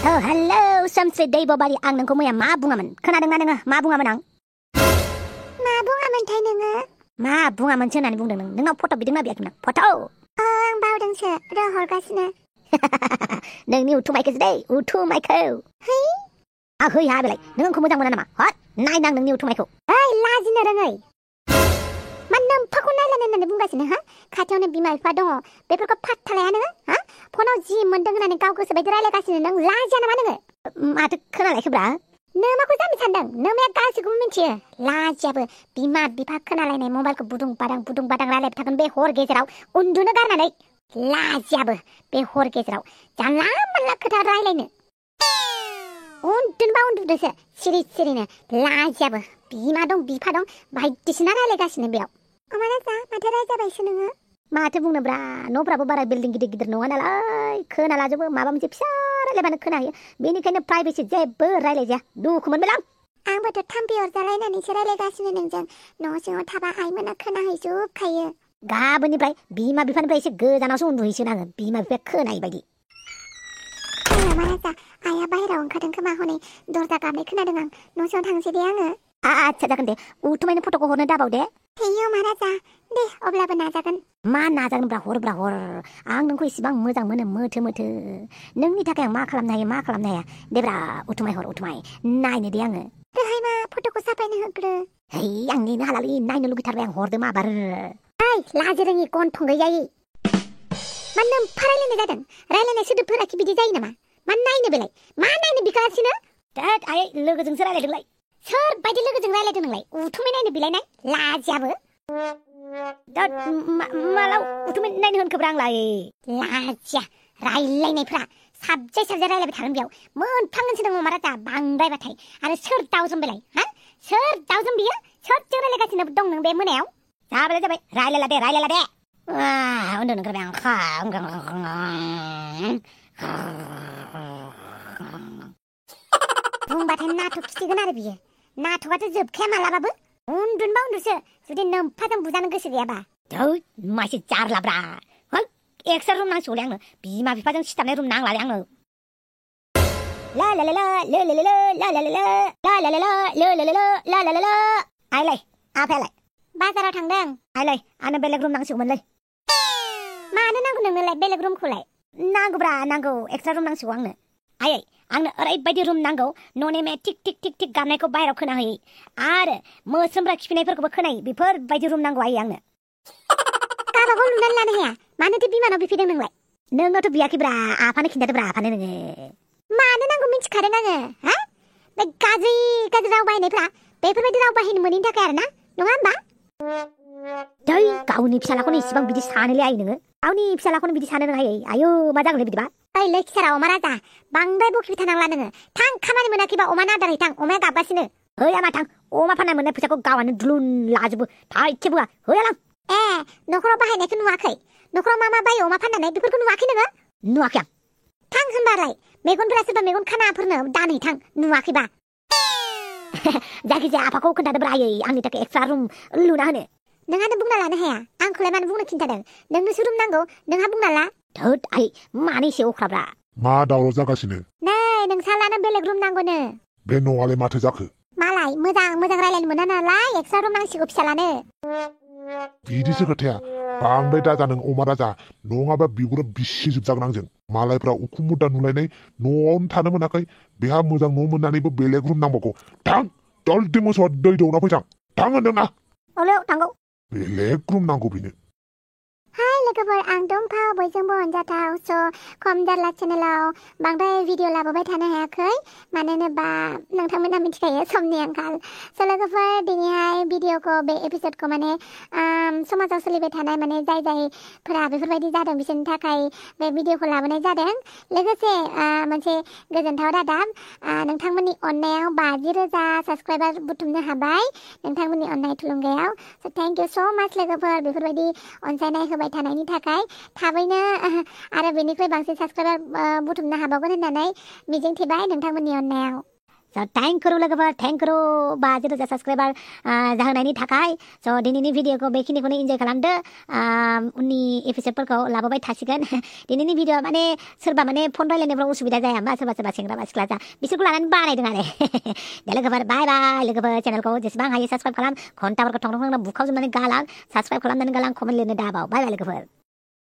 hello Somsri दैबबारि आं नोंखौ मैया मा बुङामोन खोनादोंना नोङो मा बुङामोन आं मा बुङामोनथाय नोङो मा बुङामोनसो होननानै बुंदों नोंनाव फट' बिदोंना बियाखैमोन फट' आं बावदोंसो र' हरगासिनो नोंनि उथुमायखौसो दै उथुमायखौ है हैहा बेलाय नों आंखौ मोजां मोना नामा हट नायनां नोंनि उथुमायखौ ओइ लाजिनो रोङै मा नोम्फाखौ नायलानो होननानै बुंगासिनो हा खाथियावनो बिमा बिफा दङ बेफोरखौ फात्ता लाया नोङो हा फनाव जि मोन्दों होननानै गाव गोसो बायदि रायलायगासिनो नों लाजिया नामा नोङो माथो खोनालायखोब्रा नोमाखौ जानो सानदों नोमाया गासैखौबो मिथियो लाजियाबो बिमा बिफा खोनालायनाय मबाइलखौ बुदुं बादां रायलायबाय थागोन बे हर गेजेराव उन्दुनो गारनानै लाजियाबो बे हर गेजेराव जानला मोनला खोथा रायलायनो उन्दुनोबा उन्दुदोसो सिरि सिरिनो लाजियाबो बिमा दं बिफा दं बायदिसिना रायलायगासिनो बेयाव अमाराजा माथो रायजाबायसो नोङो माथो बुंनोब्रा न'फ्राबो बारा बिल्डिं गिदिर गिदिर नङा नालाय खोनालाजोबो माबा मोनसे फिसा रायलायबानो खोनायो बेनिखायनो प्राइभेसि जेबो रायलायजाया दुखु मोनबाय आंबोथ' थाम्फै अरजालायनानैसो रायलायगासिनो नोंजों न' सिङाव थाबा आइमोना खोनाहैजोबखायो गाबोननिफ्राय बिमा बिफानिफ्राय एसे गोजानावसो उन्दुहैसिगोन आङो बिमा बिफाया खोनायै बायदि अमाराजा आइया बाहेरायाव ओंखारदों खोमा हनै दरजा गाबनाय खोनादों आं न' सिङाव थांसै दे आङो आच्छा जागोन दे उथुमायनो फट'खौ हरनो दाबाव दे हेयो अमाराजा दे अब्लाबो नाजागोन मा नाजागोनब्रा हर आं नोंखौ इसेबां मोजां मोनो मोथो नोंनि थाखाय आं मा खालामनो हाया देब्रा उथुमाय हर उथुमाय नायनो दे आङो दोहाय मा फट'खौ साफायनो होग्रो है आं नेनो हालालै नायनो लुगैथारबाय आं हरदो माबार ओइ लाजि रोङि गन्थं गैयायै मा नोम्फा रायलायनाय जादों रायलायनाय सोदोबफोराखि बिदि जायो नामा मा नायनो बेलाय मा नायनो बिगासिनो देद आयै लोगोजोंसो रायलायदोंलाय सोर बायदि लोगोजों रायलायदों नोंलाय उथुमै नायनो बिलायनाय लाजियाबो माला उथुमै नायनो होनखोब्रा आंलाय लाजिया रायलायनायफ्रा साबजाय रायलायबाय थागोन बेयाव मोनफ्लांगोनसो नों अमाराजा बांद्रायबाथाय आरो सोर दावजों बेलाय हा सोर दावजों बियो सोरजों रायलायगासिनो दं नों बे मोनायाव जाबाय रायलायला दे उन्दुनो ओंखारबाय बुंबाथाय नाथुखिथिगोन आरो बियो नाथुकाथ' जोबखाया मालाबाबो उन्दुनोबा उन्दुसो जुदि नोम्फाजों बुजानो गोसो गैयाबा धोद मासे जारलाब्रा है एक्सट्रा रुम नांसिगौलै आंनो बिमा बिफाजों सिथाबनाय रुम नांलालै आंनो ला ला ला ला ला ला ला ला ला ला ला ला ला ला ला ला आइलाय आफायालाय बाजाराव थांदों आइलाय आंनो बेलेग रुम नांसिगौमोनलै मानो नांगौ नोंनोलाय बेलेग रुमखौलाय नांगौ एक्सट्रा रुम नांसिगौ आंनो आयै आंनो ओरैबायदि रुम नांगौ न'नि मे टिक टिक टिक टिक गाबनायखौ बाहेरायाव खोनाहैयै आरो मोस्रोमफ्रा खिफिनायफोरखौबो खोनायो बेफोरबायदि रुम नांगौ आयै आंनो गाबागाव लुनानै लानो हाया मानोथो बिमानाव बिफैदों नोंलाय नोंनावथ' बियाखैब्रा आफानो खिन्थादोब्रा आफानो नोङो मानो नांगौ मिन्थिखादों आङो हा बे गाज्रि राव बाहायनायफ्रा बेफोरबायदि राव बाहायनो मोनैनि थाखाय आरोना नङा होमबा दै गावनि फिसालाखौनो इसेबां बिदि सानोलै आयै नोङो गावनि फिसालाखौनो बिदि सानो नोङो आयौ मा जागोनलै बिदिबा ओइ लोखिसारा अमाराजा बांद्राय बखिबाय थानांला नोङो थां खामानि मोनाखैबा अमानो आदार है थां अमाया गाबगासिनो हैया मा थां अमा फानना मोननाय फैसाखौ गावआनो दुलुन लाजोबो थाइसेबो होआ हैयालां न'खराव बाहायनायखौ नुवाखै न'खराव मा बायो अमा फाननानै बेफोरखौ नुवाखै नोङो नुवाखै आं थां होनबालाय मेगनफोरा सोरबा मेगन खानाफोरनो दानहै थां नुवाखैबा जायखिजाया आफाखौ खोन्थादोब्रा आयै आंनि थाखाय एक्सट्रा रुम लुना होनो नोंहानो बुंना लानो हाया आंखौलाय मानो बुंनो खिन्थादों नोंनोसो रुम नांगौ नोंहा बुंना ला धोद आयै मानो एसे अख्राब्रा मा दावराव जागासिनो नै नोंसालानो बेलेग रुम नांगौनो बे न'आलाय माथो जाखो मालाय मोजां रायलायनो मोना नालाय एक्सट्रा रुम नांसिगौ फिसालानो बिदिसो खोथाया बांद्राय दाजा नों अमा राजा नङाबा बिगुरा बिसिजोबजागोन आंजों मालायफ्रा उखुम मुदा नुलायनाय न'आवनो थानो मोनाखै बेहा मोजां न' मोननानैबो बेलेग रुम नांबावगौ थां जल्दि मोसौआ दै दौना फैथां थां होनदोंना थांगौ बेलेग रुम नांगौ बेनो हाय लोगोफोर आं दंफा बयजोंबो अनजाथाव स' खम जारला चेनेलाव बांद्राय भिडिअ लाबोबाय थानो हायाखै मानो होनोबा नोंथांमोना मिथिखायो समनि आंखाल स' लोगोफोर दिनैहाय भिडिअखौ बे एपिसडखौ माने समाजाव सोलिबाय थानाय माने जायफोरा बेफोरबायदि जादों बिसोरनि थाखाय बे भिडिअखौ लाबोनाय जादों लोगोसे मोनसे गोजोनथाव रादाब नोंथांमोननि अननायाव 50,000 साबस्क्राइबार बुथुमनो हाबाय नोंथांमोननि अननाय थुलुंगायाव स' थेंक इउ स' माच लोगोफोर बेफोरबायदि अनसायनाय होबाय थानायनि थाखाय थाबैनो आरो बेनिख्रुइ बांसिन साबस्क्राइबार बुथुमनो हाबावगोन होननानै मिजिंथिबाय नोंथांमोननि अननायाव स' थेंक यू लोगोफोर थेंक यू 50,000 साबस्क्राइबार जाहोनायनि थाखाय स' दिनैनि भिडिअखौ बेखिनिखौनो इन्जय खालामदो उननि एपिसडफोरखौ लाबोबाय थासिगोन दिनैनि भिडिअ माने सोरबा माने फन रायलायनायफ्राव उसुबिदा जाया होमबा सोरबा सेंग्रा बा सिख्ला जा बिसोरखौ लानानै बानायदों आरो दे लोगोफोर बाय बाय लोगोफोर चेनेलखौ जेसेबां हायो साबस्क्राइब खालाम घन्टाफोरखौ थं थं बुखावजोबनानै गालां साबस्क्राइब खालामनानै गालां कमेन्ट लिरनो दाबाव बाय बाय लोगोफोर